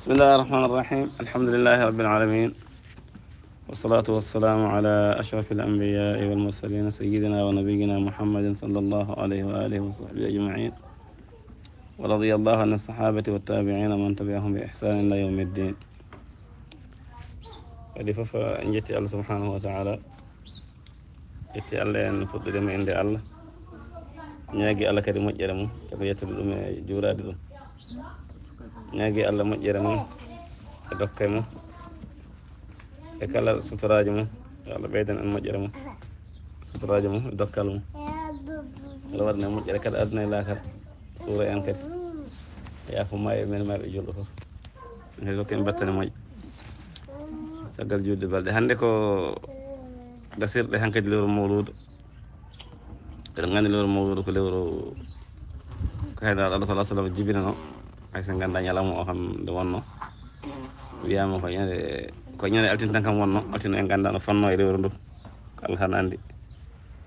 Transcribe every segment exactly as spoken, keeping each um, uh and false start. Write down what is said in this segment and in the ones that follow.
بسم الله الرحمن الرحيم. الحمد لله رب العالمين. والصلاة والسلام على أشرف الأنبياء والمرسلين سيدنا ونبينا محمد صلى الله عليه وآله وصحبه أجمعين. ورضي الله عن الصحابة والتابعين ومن تبعهم بإحسان إلى يوم الدين. Kadi fof en njetti Allah subhanahu wa ta'ala. Ƴetti Allah en fuɗɗude mo innde Allah. Ñaagi Allah kadi moƴƴere mum, sabu yettude ɗum e juuraade ɗum. Ñaagi Allah moƴƴere mum e dokke mum e kala sutoraaji mum. Yo Allah ɓeydan en moƴƴere mum, sutoraaji mum e dokkal mum. Allah waɗana en moƴƴere kala aduna e laakara. Suura en kadi. Yaafo ma e men ma ɓe julɗo fof. Kadi dokke en battane moƴƴe. Caggal juulde balɗe. Hannde ko gasirɗe hankadi lewru mawluudu. Eɗen nganndi lewru mawluudu ko lewru ko heen Allah sallallahu alaihi wasallam jibinano. Hay so ngannda ñalawma o kam nde wonno. Wiyaama ko ñande, ko ñande altine tan kam wonno. Altine en ngannda no fonno e lewru ndu. Ko Allah tan anndi.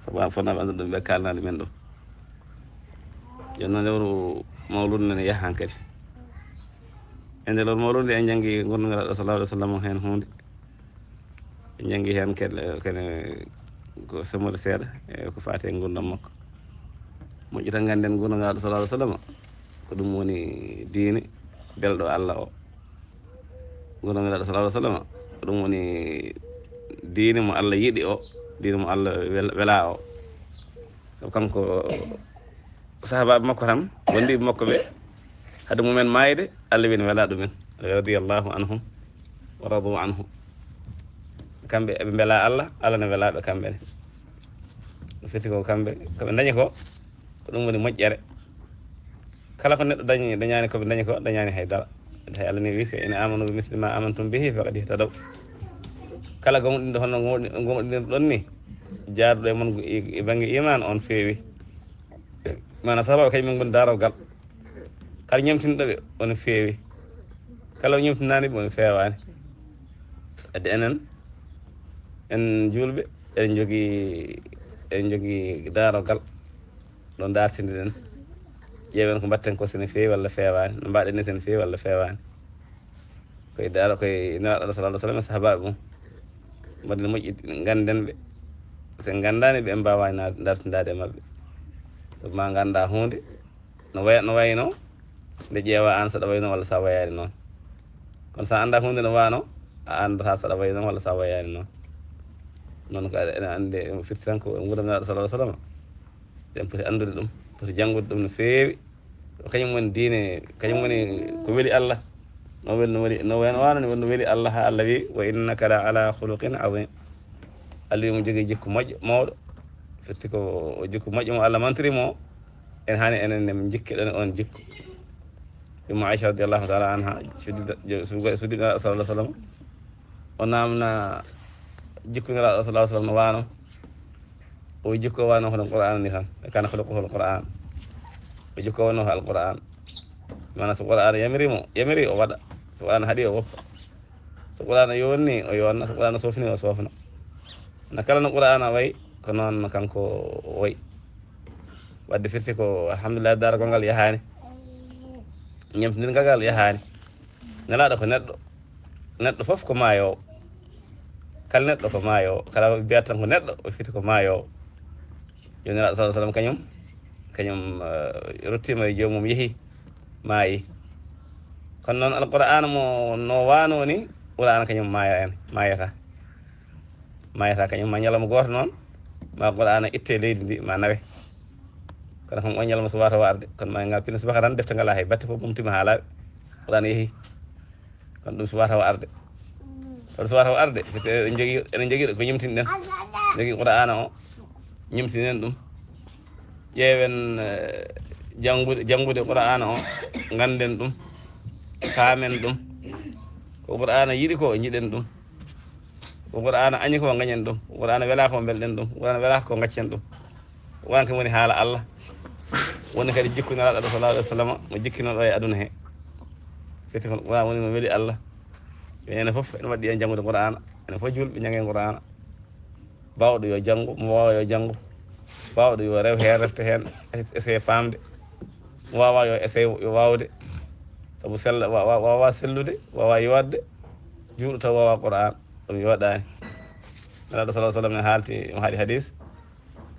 Sabu an fotnaaɓe anndude ɗum ɓe kaalnaade men ɗum. Jooni noon lewru mawluudu nene yaha hankadi. E nder lewru mawluudu en njanngi ngurndan Nelaaɗo sallallahu alaihi wasallam heen huunde. En njanngi heen kadi, kadi ko semmbere seeɗa, e ko faati e ngurndan makko. Moƴƴi tan ngannden ngurndan Nelaaɗo sallallahu alaihi wasallam ko ɗum woni diine belɗo Allah o. Ngurndan Nelaaɗo sallallahu alaihi wasallam ko ɗum woni diine mo Allah yiɗi o, diine mo Allah wel-, welaa o. Sabu kanko sahabaaɓe makko tan, wondiiɓe makko ɓe, hade mumen maayde, Allah wii ene wela ɗumen. Radiyallahu anhum wa radu anhu. Kamɓe eɓe mbela Allah, Allah ne wela ɓe kamɓe ne. Ɗum firti ko kamɓe, ko ɓe dañi ko, ko ɗum woni moƴƴere. Kala ko neɗɗo dañi, dañaani ko ɓe dañi ko, dañaani hay dara. Hay Allah ne wii, "Fa in amanu bi misli ma amantum bihi faqad ihtadaw." Kala gomɗinɗo hono gomɗi-, gomɗinɗo ɗon ni, jaaduɗo e mon e, e bannge iman, on feewi. Maanaam, sahabaaɓe kañum en ngoni daarorgal. Kala ñemtinɗo ɓe, on feewi. Kala ñemtinaani ɓe, on feewaani. Wadde enen, en juulɓe, eɗen njogii, eɗen njogii daarorgal. Ɗo dartindiɗen. Ƴeewen ko mbaɗten ko, so ene feewi walla feewaani. No mbaɗen ni, so ene feewi walla feewaani. Koye daro, koye Nelaaɗo Allah sallallahu alaihi wasallam e sahabaaɓe mum. Mbaɗen moƴƴi, ngannden ɓe. So en nganndaani ɓe, en mbaawaani na-, dartindaade e maɓɓe. Sabu ma ngannda huunde, no waya-, no wayno, nde ƴeewa aan saɗa wayno walla sa wayaani noon. Kono sa annda huunde no wano, a anndata saɗa wayi noon walla sa wayaani noon. Noon ko ene anndi, firti tan ko ngurndan Nelaaɗo sallallahu alaihi wasallam. Eɗen poti anndude ɗum, poti janngude ɗum no feewi. Ko kañum woni diine, kañum woni ko weli Allah. No weli, no weli, no wano, wano, no weli Allah, ha Allah wi, "Wa innaka la ala khuluqin azim." Allah wi mo jogii jikku moƴƴo, mawɗo. Firti ko o jikku moƴƴo mo Allah mantiri mo. En hani enen ne min jikki ɗon on jikku. Ummu Aisha radiyallahu ta'ala anha, suddi, suddi Nelaaɗo sallallahu alaihi wasallam. O namna jikku Nelaaɗo sallallahu alaihi wasallam no wano. O jikku wano hono Qur'an ni tan. E kana khuluquhul Qur'an. O jikku wano Al-Qur'an. Maanaam, so Qur'an yamiri mo, yamiri o waɗa. So Qur'an haɗi o woppa. So Qur'an yonni, o yonna. So Qur'an sofni, o sofna. Na kala no Qur'an way, ko noon kanko o way. Wadde firti ko, alhamdulillah, daragol ngal yahaani. Ñemtindirgal ngal yahaani. Nelaaɗo ko neɗɗo. Neɗɗo fof ko maayoowo. Kala neɗɗo ko maayoowo. Kala mbiyata tan ko neɗɗo, o firti ko maayoowo. Jooni Nelaaɗo sallallahu alaihi wasallam kañum, kañum, eh, ruttiima e joomum, yehi, maayi. Kono noon Alqur'aana mo no wano ni, Qur'aana kañum maaya en, maayata. Maayata kañum, ma ñalawma gooto noon, ma Qur'aana itte leydi ndi, ma nawe. Kono kam o ñalawma so wata o arde, kono ma ngal pina subaka tan, defte ngal hay batte fof mum tima ha laaɓi. Qur'aana yehi. Kono ɗum so wata o arde. Kono so wata o arde, firti eɗen jogii, eɗen jogii ɗo ko ñemtinɗen. Jogii Qur'aana o, ñemtinen ɗum. Ƴeewen, eh, janngude, janngude Qur'aana o, ngannden ɗum, paamen ɗum. Ko Qur'aana yiɗi ko, njiɗen ɗum. Ko Qur'aana añi ko, ngañen ɗum. Ko Qur'aana wela ko, mbelɗen ɗum. Ko Qur'aana wela ko, ngaccen ɗum. Qur'aana kam woni haala Allah. Woni kadi jikku Nelaaɗo sallallahu alaihi wasallam, mo jikkinooɗo e aduna he. Firti ko Qur'aana woni mo weli Allah. Enen fof, en waɗi en janngude Qur'aana. Enen fof juulɓe, njanngen Qur'aana. Baawɗo yo janngu, mo waawa yo janngu. Baawɗo yo rew heen, refta heen, essayer faamde. Mo waawa yo essayer yo waawde. Sabu sella, wa-, wa-, waawaa sellude, waawaa yooɗde, juulɗo taw waawaa Qur'aan, ɗum yooɗaani. Nelaaɗo sallallahu alaihi wasallam ne haalti, mo haali hadis,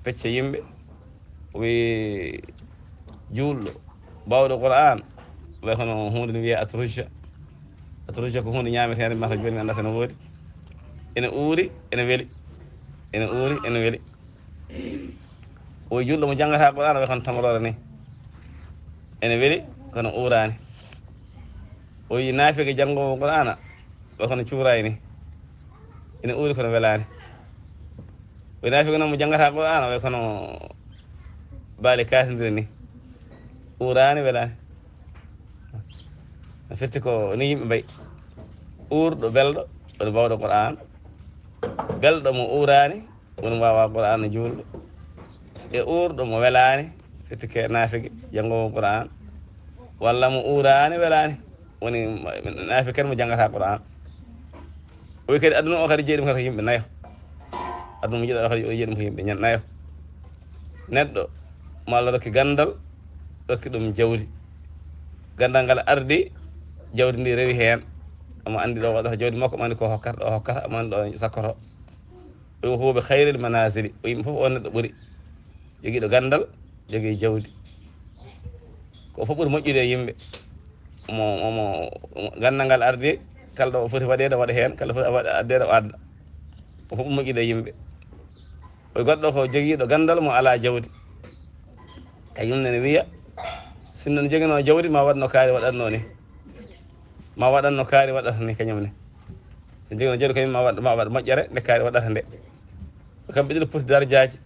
pecce yimɓe, o wi juulɗo, baawɗo Qur'aan, way kono huunde ne wiyee atrujja. Atrujja ko huunde ñaameteende, mata jooni mi anndaa so ne woodi. Ene uuri, ene weli. Ene uuri, ene weli. O wi juulɗo mo janngataa Qur'aana, way kono tamoroore ni. Ene weli, kono uuraani. O wi naafige janngoowo Qur'aana, way kono cuuraay ni. Ene uuri, kono welaani. O wi naafige noon mo janngataa Qur'aana, way kono baali kaatindiri ni. Uuraani, welaani. No firti ko ni yimɓe mbayi. Uurɗo, belɗo, woni baawɗo Qur'aan. Belɗo mo uuraani, woni waawaa Qur'aan, juulɗo. E uurɗo mo welaani, firti ke naafige, janngoowo Qur'aan. Walla mo uuraani, welaani, woni naafige kadi mo janngataa Qur'aan. O wi kadi aduna o kadi jeyi ɗum kadi ko yimɓe nayo. Aduna mo jiɗɗa o kadi o jeyi ɗum ko yimɓe ñan-, nayo. Neɗɗo mo Allah rokki ganndal, rokki ɗum jawdi. Ganndal ngal ardi, jawdi ndi rewi heen. Omo anndi ɗo waɗata jawdi makko, omo anndi ko hokkata, ɗo hokkata, omo anndi ɗo sakkoto. O wi huwa bi khayril manazili. O yimɓe fof o neɗɗo ɓuri. Jogiiɗo ganndal, jogii jawdi. Ko fof ɓuri moƴƴude e yimɓe. Mo, mo, mo, mo ganndal ngal ardi, kala ɗo o foti waɗeede, waɗa heen, kala foti waɗa, addeede, o adda. Ko fof ɓuri moƴƴude e yimɓe. O wi goɗɗo ko jogiiɗo ganndal mo alaa jawdi. Kañum ne ne wiya, sinno ne joginoo jawdi, ma waɗno kaari waɗatnoo ni. Ma waɗatno kaari waɗata ni kañum ne. So joginoo jawdi kañum ma waɗ, ma waɗ moƴƴere nde kaari waɗata nde. Kamɓe ɗiɗo poti darajaaji.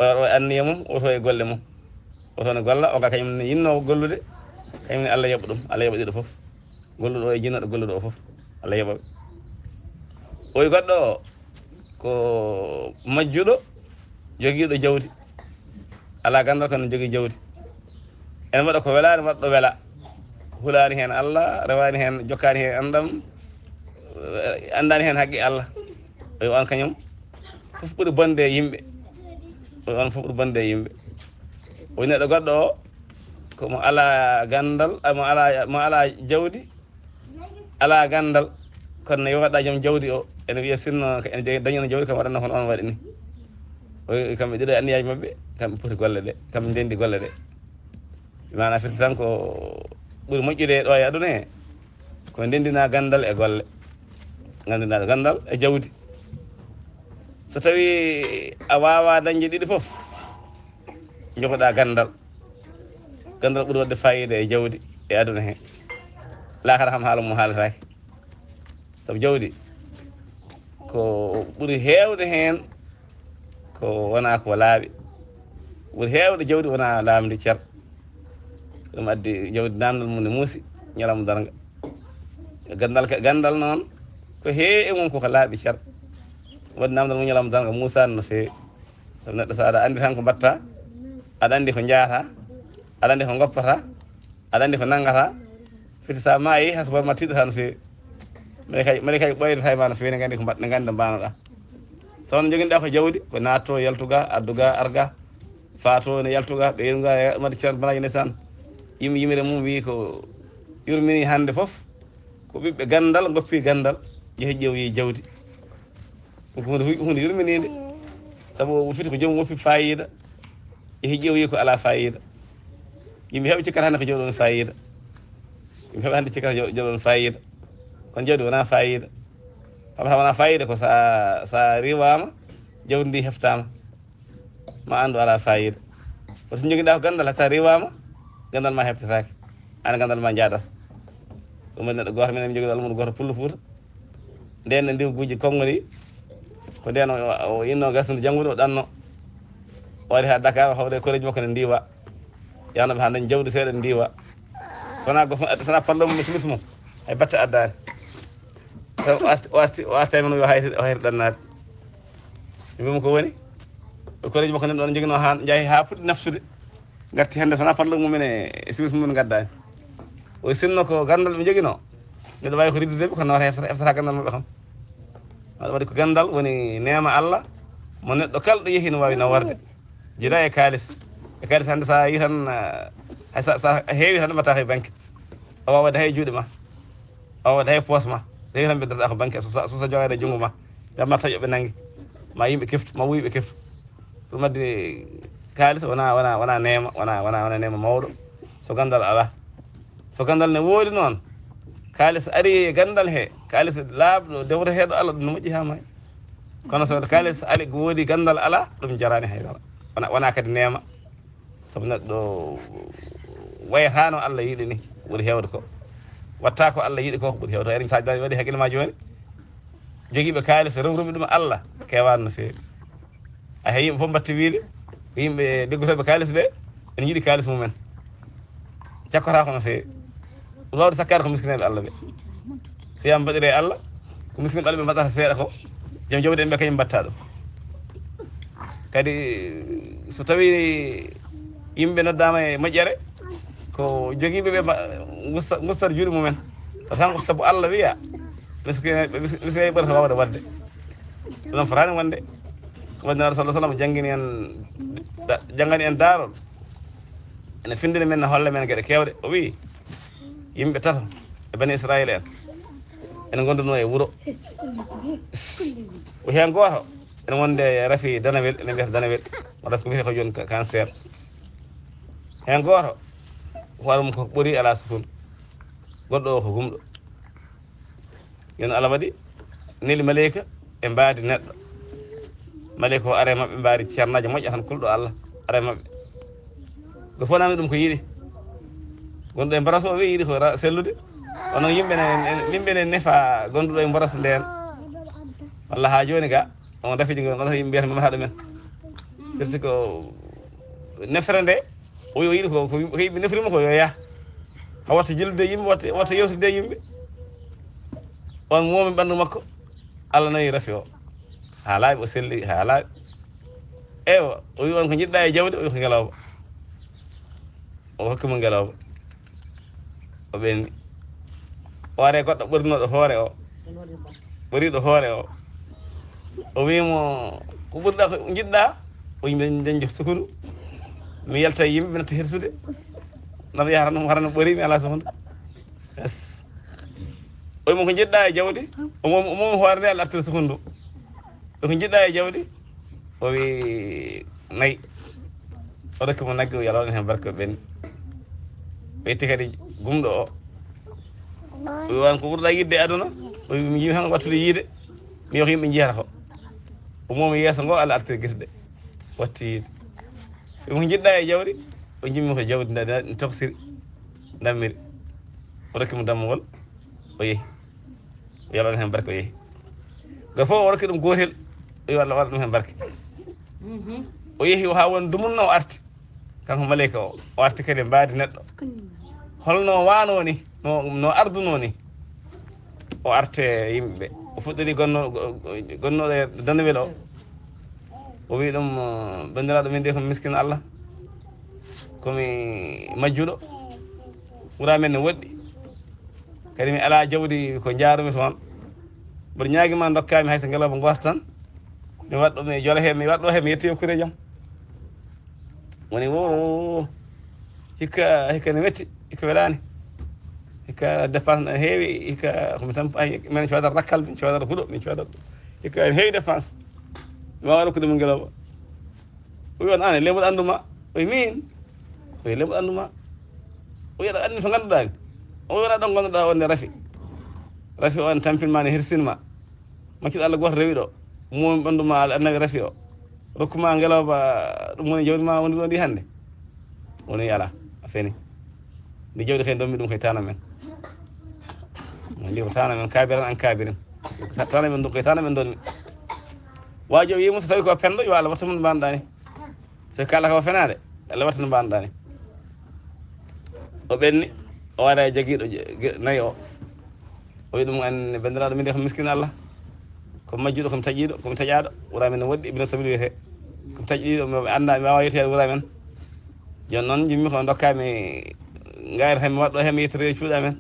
O, o anniya mum, oto e golle mum. Oto ne golla, o ga kañum ne yinnoo gollude, kañum ne Allah yoɓa ɗum. Allah yoɓa ɗiɗo fof. Golluɗo o e jinnooɗo golluɗo o fof. Allah yoɓa ɓe. O wi goɗɗo o, ko majjuɗo, jogiiɗo jawdi. Alaa ganndal kono jogii jawdi. Ene waɗa ko welaani, waɗa ɗo wela. Hulaani heen Allah, rewaani heen, jokkaani heen anndam, anndaani heen haqqi Allah. O wi on kañum fof ɓuri bonde e yimɓe. O wi on fof ɓuri bonde e yimɓe. O wi neɗɗo goɗɗo o, ko mo alaa ganndal, a, mo alaa, mo alaa jawdi, alaa ganndal, kono ne waɗa joom jawdi o, ene wiya sinno ko ene jogii, dañi on jawdi, kam waɗatno kono on waɗi ni. O wi kamɓe ɗiɗo e anniyaaji maɓɓe, kamɓe poti golle ɗe, kamɓe ndenndi golle ɗe. Maanaa firti tan ko ɓuri moƴƴude ɗo e aduna he, ko ndenndina ganndal e golle. Ndenndina ganndal e jawdi. So tawii a waawaa dañde ɗiɗi fof, jogoɗaa ganndal. Ganndal ɓuri waɗde faayiida e jawdi e aduna he. Laakara kam haala mum haaletaake. Sabu jawdi ko ɓuri heewde heen ko wonaa ko laaɓi. Ɓuri heewde jawdi wonaa laamndi cer. Ɗum addi jawdi naamndal mum ne muusi ñalawma darnga. Ganndal ka, ganndal noon ko heewi e mum koko laaɓi cer. Waɗi naamndal mum ñalawma darnga muusaani no feewi. Sabu neɗɗo so aɗa anndi tan ko mbaɗta, aɗa anndi ko njaata, aɗa anndi ko ngoppata, aɗa anndi ko nanngata, firti so a maayi, hay so bonnoo ma tiiɗata no feewi. Mbaɗi kay, mbaɗi kay ɓoydata e ma no feewi, ne nganndi ko mbaɗ-, ne nganndi no mbaanoɗaa. So won joginɗaa ko jawdi, ko naatto, yaltu ga, addu ga, ar ga, faato ne yaltu ga, ɓeydu ga, mbaɗi ceer mbaɗa ndeysaan. Yim-, yimre mum wi ko yurmini hannde fof, ko ɓiɓɓe ganndal ngoppi ganndal, yehi ƴeewoyi jawdi. Ɗum ko huunde, huunde yurminiinde. Sabu o firti ko joom woppi faayiida, yehi ƴeewoyi ko alaa faayiida. Yimɓe heewɓe cikkata hannde ko jawdi woni faayiida. Yimɓe heewɓe hannde cikkata jaw-, jawdi woni faayiida. Kono jawdi wonaa faayiida. Xam tan wonaa faayiida ko so a, so a riiwaama, jawdi ndi heftaama. Ma anndu alaa faayiida. Kono so njogiɗaa ko ganndal, so a riiwaama, ganndal ma heɓtataake. Aan ganndal ma jaadata. Ɗum waɗi neɗɗo gooto, minen mi jogii almuudo gooto Pullo Fuuta. Ndeen no ndiwguuji konnguɗi, ko ndeen o, o, o innoo gasnude janngude, o ɗanno. O ari haa Dakar, o hawri e koreeji makko ne ndiiwa. Yahnooɓe haa dañi jawdi seeɗa ndiiwa. So wonaa gof-, so wonaa pallo mum e simis mum, hay batte addaani. Taw o arti, o arti, o arti e men o yo hayre, o hayre ɗannaade. Mi wiima ko woni? Ko koreeji makko nan ɗoon njoginoo haa njaahi haa puɗɗi naftude. Ngarti hannde so wonaa parlo mumen e, e simis mumen ngaddaani. O sinno ko ganndal ɓe njoginoo. Miɗo waawi ko riddude ɓe, kono wata heftata, heftata ganndal maɓɓe kam. Aɗa waɗi ko ganndal woni neema Allah, mo neɗɗo kala ɗo yehi no waawi nawarde. Jida e kaalis. E kaalis hannde so a yii tan, eh, hay so, so a heewi tan mbaɗta ko e banque. A wawa waɗde hay juuɗe ma, a wawa waɗde hay poos ma. Tawi tan ɓe darata ko banque, so sa, so sa jogaade junngo ma, jamma taƴo ɓe nanngi, ma yimɓe keftu, ma wuyɓe keftu. Ɗum addi kaalis wona, wona, wona neema, wona, wona, wona neema mawɗo. So ganndal alaa, so ganndal ne woodi noon, kaalis ari e ganndal he, kaalis laaɓɗo, dewreteeɗo Allah, ɗum no moƴƴi haa maayi. Kono so kaalis ari, woodi ganndal alaa, ɗum jaraani hay dara. Wona, wona kadi neema. Sabu neɗɗo wayata no Allah yiɗi ni, ɓuri heewde ko. Watta ko Allah yiɗi ko, ɓuri heewde. Eɗen misaaji waɗi hakkille ma jooni. Jogiiɓe kaalis, rewruɓe ɗum Allah, keewaani no feewi. A hay yimɓe fof mbaɗti wiide, ko yimɓe liggotooɓe kaalis ɓe, ene yiɗi kaalis mumen. Cakkata ko no feewi. Ɗum waawde sakkaade ko miskineeɓe Allah ɓe. So yam mbaɗire e Allah, ko miskineeɓe Allah ɓe mbaɗata seeɗa ko, joom jawdi en ɓe kañum mbaɗta ɗum. Kadi so tawi yimɓe noddaama e moƴƴere, ko jogiiɓe ɓe mba-, ngusta, ngustat juuɗe mumen. Tan ko sabu Allah wiya, miskineeɓe, mis-, miskineeɓe ɓurata waawde waɗde. Ɗum noon fotaani wonde. Ko waɗde Nulaaɗo sallallahu alaihi wasallam janngini en, da-, janngani en daarol. Ene findini men, ne holla men geɗe keewɗe. O wiyi, yimɓe tato e Bani Israayiila en, ene ngonduno e wuro. O heen gooto ene wonde rafi danawel, ene mbiyata danawel. Walla ko wiyetee ko jooni ka-, cancer. Heen gooto, hoore mum ko ɓori alaa sukun. Goɗɗo o ko gumɗo. Yen Allah waɗi neli maleyka e mbaadi neɗɗo. Maleyka o ara e maɓɓe mbaadi ceernaajo moƴƴo tan kulɗo Allah, ara e maɓɓe. Ɓe fof nami ɗum ko yiɗi. Gonɗo e mbaras o wi yiɗi ko ra-, sellude. Kono yimɓe ne, yimɓe ne nefa gonduɗo e mbaras nden. Walla haa jooni ga, on rafiji ngon, on yimɓe mbiyata mamata ɗumen. Firti ko nefere nde, o wi o yiɗi ko, ko yimɓe, ko yimɓe nefri mo ko yo yah. Ha watta jillude e yimɓe, watta, watta yewtude e yimɓe. On moomi ɓandu makko, Allah nawi rafi o. Haa laaɓi, o selli, haa laaɓi. Eywa, o wi on ko njiɗɗa e jawdi, o wi ko ngelooba. O hokki mo ngelooba. O ɓenni. O ari e goɗɗo ɓornooɗo hoore o. Ɓoriiɗo hoore o. O wi mo, ko ɓurɗa ko njiɗɗa? O wi, min dañde sukuru. Mi yalta e yimɓe, mi natta hirsude. Nam yahata ɗum, hara no ɓori, mi alaa sukuru. Yes. O wi mo, ko njiɗɗa e jawdi? O mo, o mo hoore nde, Allah artira sukuru ndu. O wi, ko njiɗɗa e jawdi? O wi, nayi. O rokki mo nagge, o yalawno heen barke, o ɓenni. O yetti kadi gumɗo o. O wi, wan ko ɓurɗa yiɗde e aduna? O wi, mi yiɗi tan wattude yiide. Mi yiɗi ko yimɓe njiyata ko. O moomi yeeso ngo, Allah artira gite ɗe. Watti yiide. O wi, ko njiɗɗa e jawdi? O jimmi ko jawdi, nda, nda, toksiri, dammiri. O rokki mo dammugol, o yehi. O yalano heen barke, o yehi. Gooto fof o rokki ɗum gootel, o wi Allah waɗa ɗum heen barke. Mhm. O yehi o haa woni dumunna, o arti. Kanko maleyka o, o arti kadi e mbaadi neɗɗo. Holno waano ni, no, no arduno ni. O arte yimɓe ɓe. O fuɗɗori gonno-, go-, go-, gonnooɗo e danowel o. O wi ɗum, "Banndiraaɗo, min de ko mi miskin Allah. Ko mi majjuɗo. Wura men ne woɗɗi. Kadi mi alaa jawdi ko njaarumi toon. Mboɗo ñaagi ma ndokkaa mi hay so ngelooba ngoota tan. Mi waɗɗo, mi jola heen, mi waɗɗo heen, mi yettoyo kuuɗe jam." Woni wo, hikka, hikka ne metti, hikka welaani. Hikka dépense ne heewi, hikka ko mi tan, ay, min coodata rakkal, min coodata huɗo, min coodata. Hikka ne heewi dépense. Mi waawaa rokkude mo ngelooba. O wi on, "Aan, leemol ɓanndu ma?" O wi, "Miin?" O wi, "Leemol ɓanndu ma?" O wi, "Aɗa anndi to ngannduɗaa mi?" O wi, "Wona ɗo ngannduɗaa on ne rafi. Rafi o ne tampin ma, ne hirsin ma. Maccuɗo Allah gooto rewi ɗo. Moomi ɓanndu ma, Allah annawi rafi o. Rokku ma ngelooba, ɗum woni jawdi ma wondi ɗo ndi hannde." Woni, "Alaa, a feni. Ndi jawdi kay ndonmi ɗum koye tana men. Ndi ko tana men, kaabiran an kaabirin. Ta-, tana men ɗum koye tana men ndonmi." Waajo o wi'i mo, "So tawi ko penɗo, yo Allah wattu mo no mbaɗɗaa ni. So kala ko fenaande, Allah wattu no mbaɗɗaa ni." O ɓenni, o wara e jagiiɗo je-, ge-, nayi o. O wi ɗum, "Aan banndiraaɗo, min de ko miskin Allah. Ko majjuɗo, ko mi taƴiiɗo, ko mi taƴaaɗo. Wura men ne woɗɗi, Ibn Sabil wiyetee. Ko mi taƴiiɗo, mi anndaa, mi waawaa yettoyaade wura men. Jooni noon, njimmi ko ndokkaa mi ngayra heen, mi waɗɗo heen, mi yettotoya cuuɗi amen."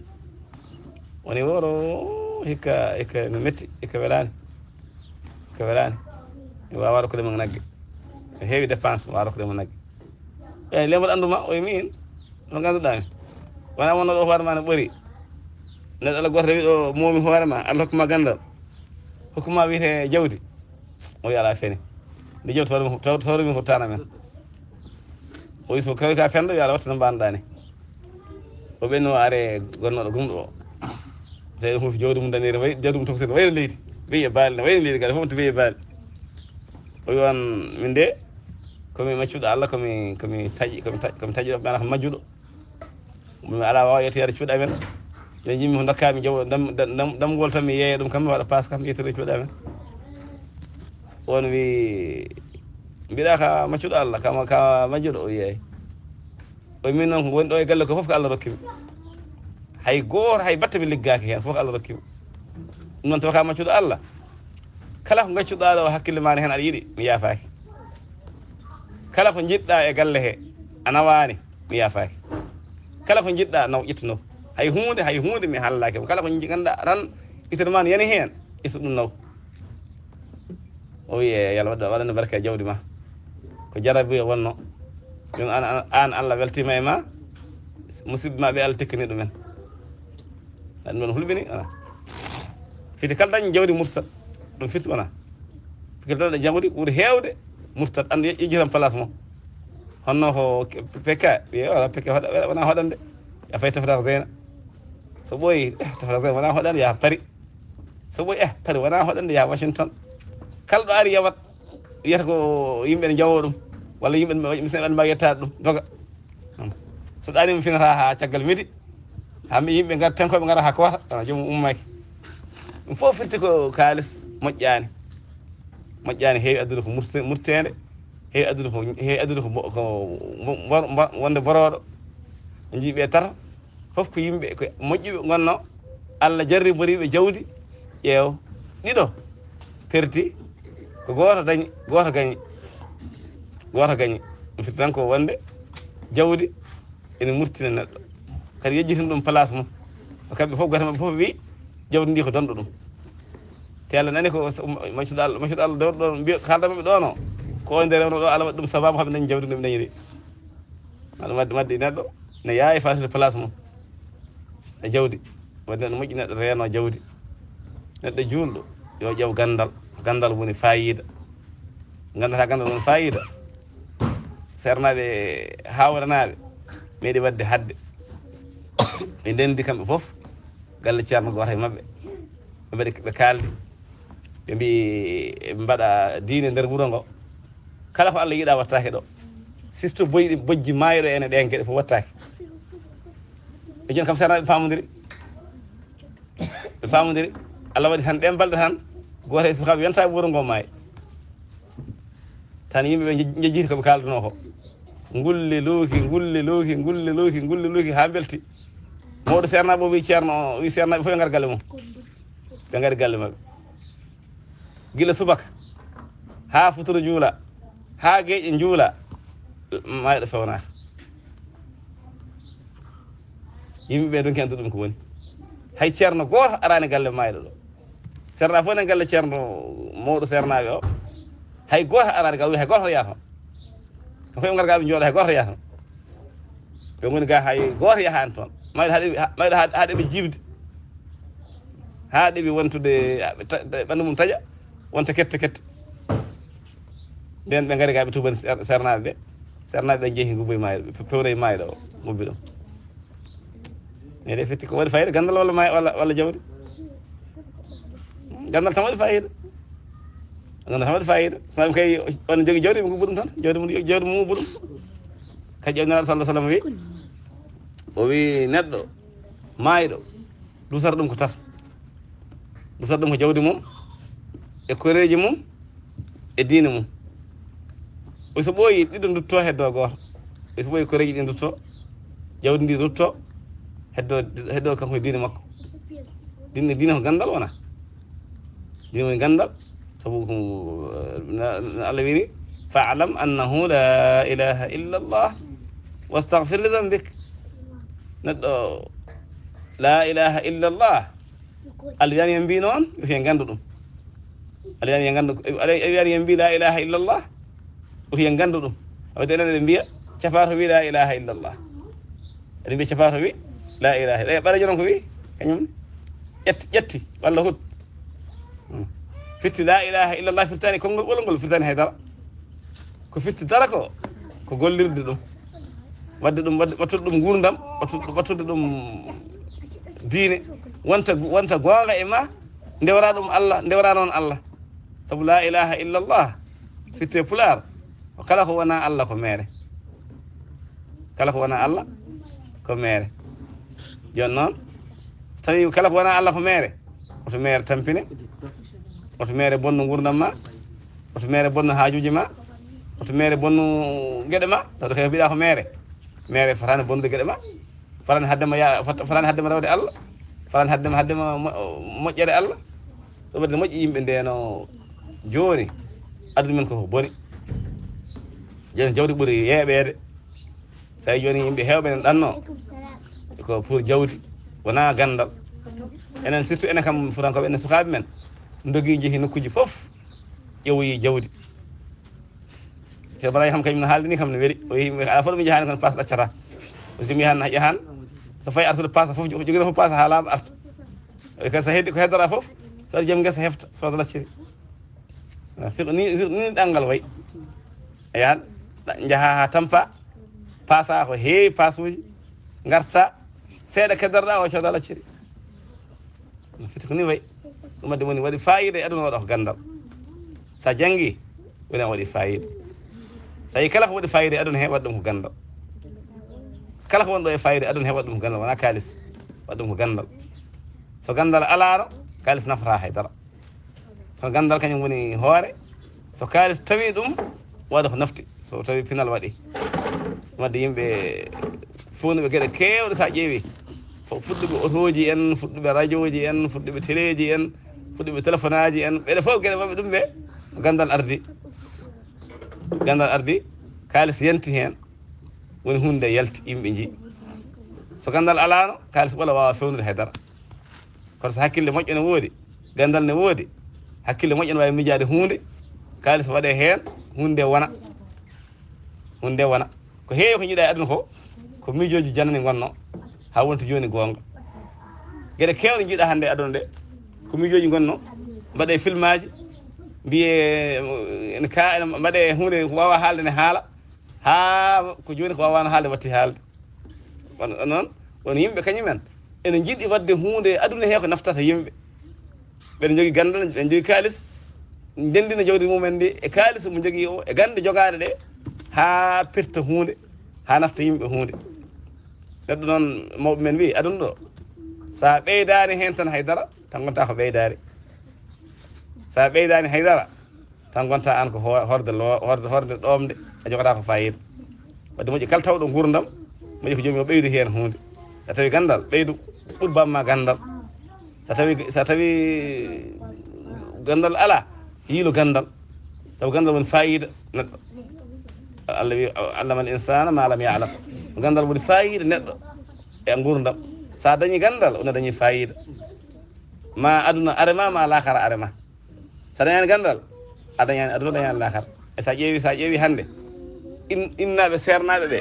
Woni woro, hikka, hikka no metti, hikka welaani. Hikka welaani. Mi waawaa rokkude mo nagge. No heewi dépense, mi waawaa rokkude mo nagge. "Eey, leemol ɓanndu ma?" O wi, "Miin, no ngannduɗaa mi?" Wona wonno ɗo hoore ma no ɓori. Neɗɗo Allah goto rewi ɗo moomi hoore ma, Allah hokku ma gandal. Hokku ma wiyete jawdi. O wi ala fene. Nde jawdi tawri mi, taw-, tawri mi ko tana men. O wi so kawi ka fendo, yo Allah watta no mbanɗa ni. O ɓenno are gonnoɗo gumɗo o. Tawi ɗum fof jawdi mum daniri, way-, jawdi mum tokosiri, wayno leydi. Beyi e baali, ne wayno leydi, gada fof to beyi e baali. O wi on, min de, komi maccuɗo Allah, komi, komi taƴi, komi taƴi, komi taƴi ɗo, ɓe ko majjuɗo. Mi ala wawa yettoyade cuuɗi amen. Nde jimmi ko dokkami jaw-, dam-, dam-, dam-, damgol tan mi yeeya ɗum kam, mi waɗa paas kam, yettoyde cuuɗi amen. On wi, mbiɗa ka maccuɗo Allah, ka, ka majjuɗo, o yeey. O wi min noon ko woni ɗo e galle ko fof ko Allah rokkimi. Hay goto, hay batte mi liggaki hen, fof ko Allah rokkimi. Ɗum noon tawa ka maccuɗo Allah. Kala ko gaccuɗa ɗo hakkille ma ne hen aɗa yiɗi, mi yaafaki. Kala ko jiɗɗa e galle he, a nawani, mi yaafaki. Kala ko jiɗɗa naw, ƴettu naw. Hay hunde, hay hunde mi hallaki. Kala ko ji-, ganduɗa tan, itere ma ne yani hen, ƴettu ɗum naw. O wi, e, yo Allah waɗ-, waɗane barke e jawdi ma. Ko jarabi o wonno. Ɗum an, an, an Allah weltima e ma, musidɓe ma ɓe Allah tekkini ɗumen. Ɗan ɗon hulɓini, wala. Fiti kala dañi jawdi murtat, ɗum firti wona. Fiti kala dañi jawdi ɓuri heewde murtat, anda ye-, yejjitan place mo. Honno ko ke-, pekka, wiye wala pekka hoɗa, wala wona hoɗande. Ya fay tafata ko Zeyna. So ɓooyi, eh, tafata ko Zeyna wona hoɗande, ya Paris. So ɓooyi, eh, Paris wona hoɗande, ya Washington. Kala ɗo ari yawat, wiyata ko yimɓe ne jawo ɗum. Walla yimɓe ne, mi sen ɓe mbawi yettaade ɗum, doga. So ɗaani mi finata ha caggal midi. Ha mi yimɓe ngar, tenkoɓe ngara ha koota, kono joomum ummaki. Ɗum fof firti ko kaalis moƴƴaani. Moƴƴaani heewi addude ko murte-, murteende, heewi addude ko, heewi addude ko mbo-, ko mbo-, mbo-, mbo-, wonde borooɗo. En njii ɓe tato, fof ko yimɓe, ko moƴƴuɓe ngonno. Allah jarriboriɓe jawdi, ƴeew, ɗiɗo perti, ko gooto dañi, gooto gañi. Gooto gañi. Ɗum firti tan ko wonde jawdi ene murtina neɗɗo. Kadi yejjitin ɗum place mum. Ko kamɓe fof, gooto maɓɓe fof wi, jawdi ndi ko donɗo ɗum. Te Allah nani ko s-, um, maccuɗo Allah, maccuɗo Allah dewɗo ɗon, mbiya, kalda maɓɓe ɗon o. Ko o nder rewno ɗo, Allah waɗi ɗum sababu, haɓe dañi jawdi ndi ɓe dañiri. Aɗa wadde, wadde neɗɗo ne yaawi fatude place mum e jawdi. Wadde neɗɗo moƴƴi neɗɗo reeno jawdi. Neɗɗo juulɗo yo ƴeew gandal. Gandal woni fayida. Gandal ha gandal woni fayida. Seernaaɓe hawranaaɓe meeɗi wadde hadde. Ɓe ndendi kamɓe fof. Galle ceerno gooto e maɓɓe. Ɓe mbaɗi, ɓe kaaldi. Ɓe mbi, ɓe mbaɗa diine nder wuro ngo. Kala ko Allah yiɗa wattake ɗo. Surtout boyɗi, bojji maayo ɗo ene ɗen geɗe fof wattake. Ɓe joni kam sana ɓe famodiri. Ɓe famodiri. Allah waɗi tan ɗen balɗe tan. Gooto e sukaɓe yonta e wuro ngo maayi. Tan yimɓe ɓe nje-, njejjiti ko ɓe kalduno ko. Ngulli luuki, ngulli luuki, ngulli luuki, ngulli luuki ha belti. Mawɗo seernaaɓe o wi ceerno o, wi seernaaɓe fof ɓe ngar galle mum. Ɓe ngari galle maɓɓe. Gila subaka, haa futuro juula, haa geeƴe njuula, mayɗo fewnaaka. Yimɓe ɓe ndonki anndude ɗum ko woni. Hay ceerno gooto araani galle mayɗo ɗo. Seernaaɓe fof ne galle ceerno mawɗo seernaaɓe o. Hay gooto araani, ka wi hay gooto yaha toon. Ko fof ɓe ngar ga ɓe njooɗa, hay gooto yaha toon. Ɓe ngoni ga hay gooto yahaani toon. Mayɗo haɗe, mayɗo haɗe, haɗe ɓe jiiɓde. Haɗe ɓe wontude, ɓe ta-, ɓe ɓanndu mum taƴa, wonta kette kette. Nden ɓe ngari ga ɓe tubani ser-, seernaaɓe ɓe. Seernaaɓe ɓe njehi ngubboy mayɗo, ɓe pe-, pewnoy mayɗo o, ngubbi ɗum. Mais ɗe fitti ko waɗi fayida, gandal walla may-, walla, walla jawdi? Gandal tan waɗi fayida. Gandal tan waɗi fayida. So ɗum kay, on jogi jawdi, ɓe ngubba ɗum tan. Jawdi mum, jawdi mum ngubba ɗum. Kadi jawdi Nulaaɗo sallallahu alaihi wasallam wi, o wi neɗɗo maayɗo, dusata ɗum ko tata. Dusata ɗum ko jawdi mum, e koreeji mum, e diine mum. O so ɓooyi ɗiɗo ndutto heddo gooto. O so ɓooyi koreeji ɗi ndutto, jawdi ndi rutto, heddo, heddo kanko e diine makko. Diine, diine ko gandal wona. Diine woni gandal. Sabu ko, na, na Allah wiri, "Fa'lam annahu la ilaha illa Allah, wastaghfir li dhanbik." Neɗɗo, la ilaha illa Allah. Allah wiyani en mbi noon, o hiya gandu ɗum. Allah wiyani en gandu, Allah wiyani en mbi la ilaha illa Allah, o hiya gandu ɗum. Awde enen eɗen mbiya, cafato wi la ilaha illa Allah. Eɗen mbiya cafato wi, La ilaha illa, ɓaleejo noon ko wi kañum ne? Ƴetti, ƴetti, walla hut. Hmm. Firti la ilaha illallah, firtaani konngol ɓolngol, firtaani hay dara. Ko firti dara ko, ko gollirde ɗum. Waɗde ɗum, waɗde, wattude ɗum nguurndam, wattude, wattude ɗum diine. Wonta, wonta goonga e ma, ndewra ɗum Allah, ndewra noon Allah. Sabu la ilaha illallah, firti e Pulaar, ko kala ko wonaa Allah ko meere. Kala ko wonaa Allah ko meere. Jooni noon, so tawi kala ko wonaa Allah ko meere, woto meere tampine, woto meere bonnu nguurndam ma, woto meere bonnu haajuuji ma, woto meere bonnu geɗe ma, tawde kay ko mbiɗa ko meere. Meere fotaani bonnude geɗe ma, fotaani haddema ya-, fot-, fotaani haddema rewde Allah, fotaani haddema, haddema mo-, moƴƴere Allah. Ɗum waɗi moƴƴi yimɓe ndeno jooni, aduna men ko boni. Jooni jawdi ɓuri yeeɓeede. Tawi jooni yimɓe heewɓe ene ɗanno ko pour jawdi, wonaa ganndal. Enen, surtout enen kam Fuutankooɓe, enen sukaaɓe men, ndogi njehi nokkuuji fof, ƴeewoyi jawdi. Ceerno Ibrahima kam kañum no haaldi ni kam no weli. O yii yimɓe, alaa fof ɗo mi njahaani kono paas ɗaccata. O so mi yahan, yahan, so fayi artude paas fof, jogino fof paas haa laaɓa arta. O wiyi kadi so heddi ko heddora fof, so waɗi joom ngesa hefta, so waɗa lacciri. Fiqh ni, fiqh ni ɗanngal wayi. A yahan, ɗa-, njaha haa tampa, paasa ko heewi paasuuji, ngarta, seeɗa keddotoɗaa o cooda lacciri. Fiqh ko ni wayi. Ɗum waɗi woni waɗi faayiida e aduna waɗa ko ganndal. So a janngi, woni a waɗi faayiida. So a yii kala ko waɗi faayiida e aduna he, waɗa ɗum ko ganndal. Kala ko woni ɗo e faayiida e aduna he, waɗa ɗum ko ganndal, wonaa kaalis. Waɗa ɗum ko ganndal. So ganndal alaano, kaalis nafataa hay dara. Kono ganndal kañum woni hoore. So kaalis tawi ɗum, waɗa ko nafti. So tawi pinal waɗi. Wadde yimɓe fewnuɓe geɗe keewɗe, so a ƴeewi, fo-, fuɗɗuɓe otooji en, fuɗɗuɓe rajooji en, fuɗɗuɓe teleeji en, fuɗɗuɓe telefonaaji en, ɓeɗe fof geɗe maɓɓe ɗum ɓe ganndal ardi. Ganndal ardi, kaalis yanti heen, woni huunde nde yalti, yimɓe njii. So ganndal alaano, kaalis ɓolo waawa fewnude hay dara. Kono so hakkille moƴƴo ne woodi, ganndal ne woodi, hakkille moƴƴo ne waawi miijaade huunde, kaalis waɗee heen, huunde nde wona. Huunde nde wona. Ko heewi ko njiɗaa e aduna ko, ko miijooji janani ngonno, haa wonti jooni goonga. Geɗe keewɗe njiɗaa hannde e aduna nde, ko miijooji ngonno, mbaɗee filmaaji, mbiyee, ene ka-, ene mbaɗee huunde ko waawaa haalde ne haala, haa ko jooni ko waawaano haalde watti haalde. On, on noon, won yimɓe kañum en, ene njiɗi waɗde huunde e aduna he ko naftata yimɓe. Ɓeɗe njogii ganndal, ɓeɗe njogii kaalis, ndenndina jawdi mumen ndi e kaalis mo njogii o, e gannde jogaaɗe ɗe, haa pirta huunde, haa nafta yimɓe huunde. Neɗɗo noon, mawɓe men mbii, aduna ɗo, so a ɓeydaani heen tan hay dara, tan ngonta ko ɓeydaari. So a ɓeydaani hay dara, tan ngonta aan ko ho-, horde lo-, horde, horde ɗoomde, a jogataa ko faayiida. Wadde moƴƴi kala tawɗo nguurndam, moƴƴi ko joomum o ɓeydu heen huunde. So tawi ganndal, ɓeydu, ɓur bamma ganndal. So tawi, so tawi ganndal alaa, yiilu ganndal. Sabu ganndal woni faayiida neɗɗo. Allah wi, "Allama al insana ma lam ya'lam." Ganndal woni faayiida neɗɗo e nguurndam. So a dañi ganndal, on a dañi faayiida. Ma aduna are ma, ma laakara are ma. So a dañaani ganndal, a dañaani aduna, dañaani laakara. E so a ƴeewi, so a ƴeewi hannde, in-, innaaɓe seernaaɓe ɓe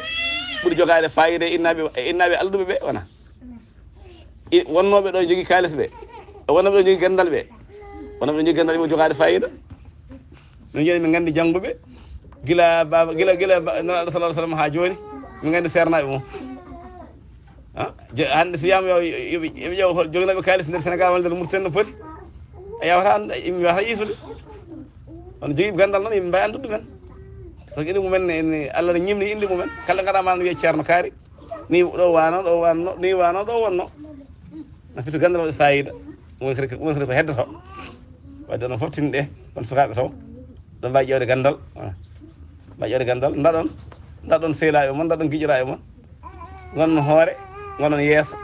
ɓuri jogaade faayiida e innaaɓe, e innaaɓe alɗuɓe ɓe, wona? I-, wonnooɓe ɗo njogii kaalis ɓe, e wonnooɓe ɗo njogii ganndal ɓe, wonnooɓe ɗo njogii ganndal ɓe jogaade faayiida. Min njoni min nganndi jannguɓe, gila baaba, gila, gila ba-, Nelaaɗo sallallahu alaihi wasallam haa jooni, min nganndi seernaaɓe mum. Ah, je-, hannde so wiyaama yo, yo, yo, yo ɓe ƴeew hol joginooɓe kaalis nder Senegaal walla nder Mauritanie no poti, a yawata an-, yimɓe wata yiitude. Kono jogiiɓe ganndal noon, yimɓe mbaawi anndude ɗumen. Sabu inde mumen ne, ne, Allah ne ñimni inde mumen. Kala ngaɗa ma no wiya Ceerno Kaari. Ni ɗo wano, ɗo wano, ni wano, ɗo wonno. No firti ganndal waɗi faayiida. Woni kadi, woni kadi ko heddoto. Wadde onon fof tinɗe, kono sukaaɓe taw. Ɗon mbaawi ƴeewde ganndal. Wala. Mbaawi ƴeewde ganndal. Ndaɗon, ndaɗon sehlaaɓe mon, ndaɗon giƴiraaɓe mon. Ngonnon hoore, ngonnon yeeso.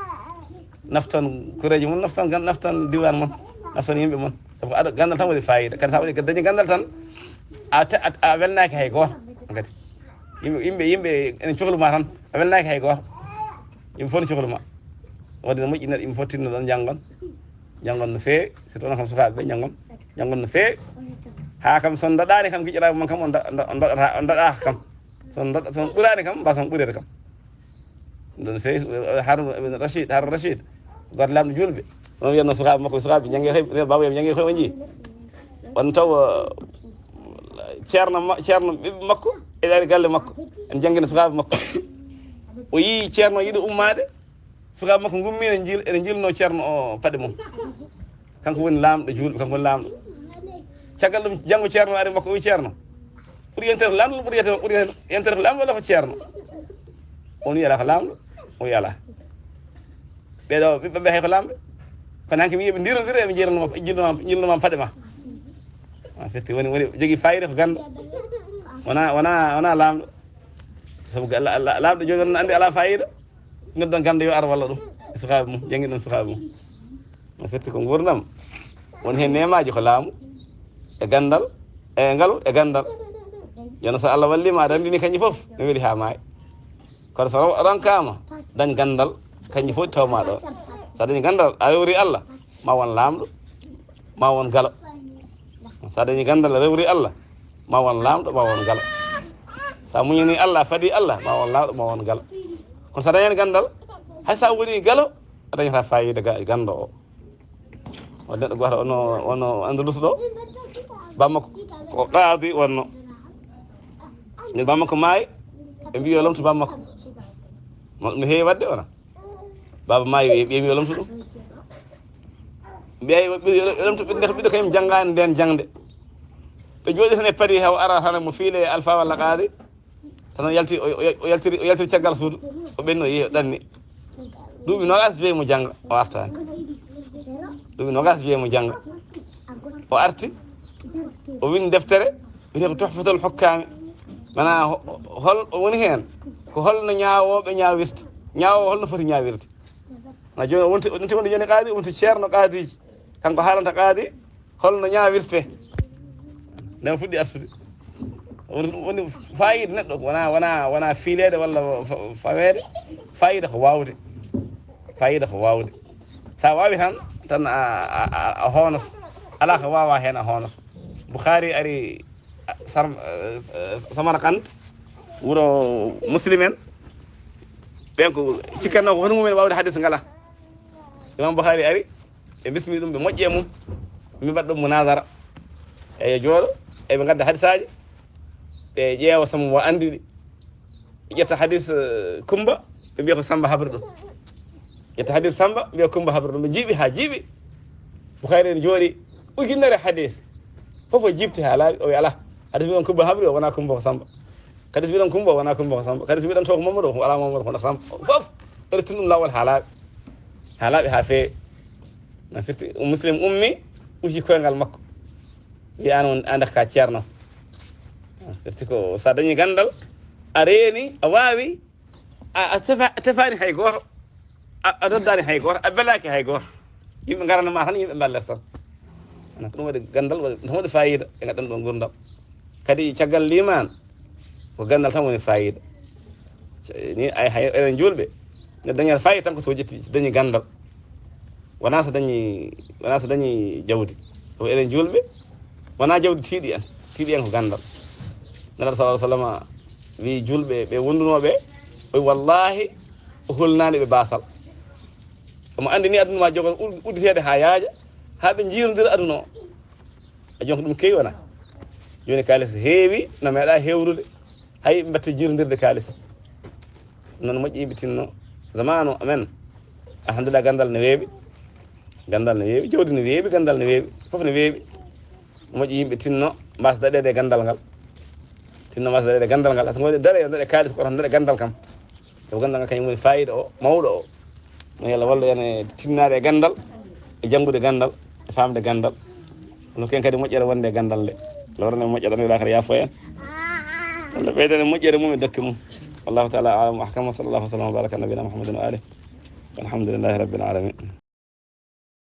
Nafton koreeji mon, nafton gan-, nafton diiwaan mon, nafton yimɓe mon. Sabu ko ado-, ganndal tan waɗi faayiida. Kadi so a waɗi, dañi ganndal tan, a te-, a, a welnaaki hay gooto. Kadi yimɓe, yimɓe, yimɓe ene cohlu ma tan, a welnaaki hay gooto. Yimɓe fof ne cohlu ma. Wadde no moƴƴi neɗɗo yimɓe fof tinno ɗon, njanngon. Njanngon no feewi, surtout onon kam sukaaɓe ɓe, njanngon. Njanngon no feewi. Haa kam so on ndaɗaani kam giƴiraaɓe mon kam, on nda-, on nda-, on ndaɗata, on ndaɗaaka kam. So on ndaɗa-, so on ɓuraani kam, mbasa on ɓureede kam. Ɗon feewi, Harun ibn Rashid, Harun Rashid, gooto laamɗo juulɓe. Ɗon wiyatno sukaaɓe makko, sukaaɓe, njannge koye, baba, en njannge koye, on njii. On taw, eh, ceerno ma-, ceerno ɓiɓɓe makko, e ari galle makko. En njanngina sukaaɓe makko. O yii ceerno yiɗi ummaade, sukaaɓe makko ngummiino, njil-, ene njilnoo ceerno o paɗe mum. Kanko woni laamɗo juulɓe, kanko woni laamɗo. Caggal ɗum, janngo ceerno ari makko, o wi ceerno, ɓuri yentere ko laamɗo, ɓuri yentere, ɓuri yentere ko laamɗo walla ko ceerno? On wi alaa ko laamɗo, o wi alaa. Ɓeeɗo ɓiɓɓe ɓe hay ko laamɓe. Kono hanki mi yiɓe ndirondire, ɓe njilnoma, njilnoma, njilnoma paɗe ma. A firti woni, woni jogii fayida ko ganndo. Wona, wona, wona laamɗo. Sabu ga-, la-, la-, laamɗo jooni on anndi alaa fayida. Noddan ganndo yo ar walla ɗum. E sukaaɓe mum, janngi ɗon sukaaɓe mum. No firti ko nguurndam. Woni heen neemaaji ko laamu, e ganndal, e ngalu, e ganndal. Jooni so Allah wallii ma, aɗa anndini kañƴi fof, no weli haa maayi. Kono so ro-, ronkaama, dañ ganndal, kañƴi fof tawma ɗo. So a dañi ganndal, a rewri Allah, ma won laamɗo, ma won galo. So a dañi ganndal, a rewri Allah, ma won laamɗo, ma won galo. So a muñini Allah, a fadi Allah, ma won laamɗo, ma won galo. Kono so a dañani ganndal, hay so a woni galo, a dañata fayida ga-, ganndo o. Won neɗɗo gooto wonno, wonno Andalus ɗo, bammakko ko qaadi wonno. Nde bammakko maayi, ɓe mbi yo lomto bammakko. No, no heewi waɗde wona. Baaba maayi, ɓe, ɓe mbi yo lomto ɗum. Mbiya yo, yo, yo lomto ɓiɗɗo, ɓiɗɗo kañum janngaani ndeen jaŋde. Ɓe jooɗi tan e padi, haw ara tan mo fiile alfa walla qaadi. Tan o yalti, o, o, o yaltiri, o yaltiri caggal suudu. O ɓenni, o yehi, o ɗanni. Duuɓi noogaas joyi mo jannga, o artaani. Duuɓi noogaas joyi mo jannga. O arti, o winndi deftere, wiyetee ko Tuhfatul Hukkaami. Maanaa ho-, hol, o woni heen, ko holno ñaawooɓe ñaawirta. Ñaawoowo holno foti ñaawirde. Na jooni o wonti, o wonti wonde jooni qaadi, o wonti ceerno qaadiiji. Kanko haalanta qaadi, holno ñaawirte. Nden fuɗɗi artude. Woni, woni fayida neɗɗo, wona, wona, wona fiileede walla fa-, faweede. Fayida ko waawde. Fayida ko waawde. So a waawi tan, tan a, a, a, a hoonoto. Alaa ko waawaa heen a hoonoto. Bukhaari ari Sar-, eh, eh, Samarkand, wuro Muslim en. Ɓen ko cikkatnoo ko hono mumen waawde hadis ngala. Imam Bukhari ari, ɓe bismi ɗum, ɓe moƴƴi e mum. Mi mbaɗa ɗum munazara. E yo jooɗo, e ɓe ngadda hadisaaji, ɓe ƴeewa so mo anndi ɗi. Ɓe ƴetta hadis, eh, Kumba, ɓe mbiya ko Samba habri ɗum. Ƴetta hadis Samba, mbiya Kumba habri ɗum. Ɓe jiiɓi haa jiiɓi. Bukhari en jooɗi ujunere hadis. Fof o jiiɓti haa laaɓi, o wi alaa. Hadis mbiɗon Kumba habri o, wonaa Kumba ko Samba. Hadis mbiɗon Kumba o, wonaa Kumba ko Samba. Hadis mbiɗon taw ko Mamadou o, alaa Mamadou, kono Samba. Fof, ɓe ruttin ɗum laawol haa laaɓi. Haa laaɓi haa feewi. Na firti, Muslim ummi, uji koyngal makko. Wi aan on, aan ka ceerno. Na firti ko so a dañi ganndal, a reeni, a waawi, a, a tefa-, a tefaani hay gooto. A, a noddaani hay gooto, a belaaki hay gooto. Yimɓe ngarana ma tan, yimɓe mballet tan. Ana ko ɗum waɗi ganndal, waɗi, ɗum waɗi fayida e ngaɗɗen ɗo nguurndam. Kadi caggal liimaan, ko ganndal tan woni fayida. Ni ay hay, enen juulɓe, ne dañata fayida tan ko so ƴetti, so dañi ganndal. Wonaa so dañi, wonaa so dañi jawdi. Sabu enen juulɓe, wonaa jawdi tiiɗi en. Tiiɗi en ko ganndal. Nelaaɗo sallallahu alaihi wasallam wi juulɓe ɓe wondunooɓe, o wi, "Wallaahi, o hulnaani ɓe baasal." Omo anndi ni aduna ma jogon ud-, udditeede haa yaaja, haa ɓe njiirondira aduna o. A jon ko ɗum kewi wona. Jooni kaalis heewi, no meeɗa hewrude. Hay ɓe mbatte jiirondirde kaalis. Noon moƴƴi yimɓe tinno. Zamanu amen. Alhamdulillah, ganndal ne weeɓi. Ganndal ne weeɓi, jawdi ne weeɓi, ganndal ne weeɓi. Fof ne weeɓi. Moƴƴi yimɓe tinno, mbaasa daɗeede e ganndal ngal. Tinno mbaasa daɗeede e ganndal ngal. Asa ngoɗi daɗe, daɗe kaalis, ko tan daɗe ganndal kam. Sabu ganndal ngal kañum woni fayida o, mawɗo o. Mo Yalla wallu en e tinnaade e ganndal, e janngude ganndal, e faamde ganndal. Kono ken kadi moƴƴere wonde e ganndal nde. Lawrane moƴƴere nde, lakara yaafo en. Walla ɓeydane moƴƴere mum e dokke mum. Wallahu ta'ala a'lam wa ahkam, wa sallallahu wa sallam wa baraka ala nabiyina Muhammadin wa alihi. Walhamdulillahi rabbil alamin.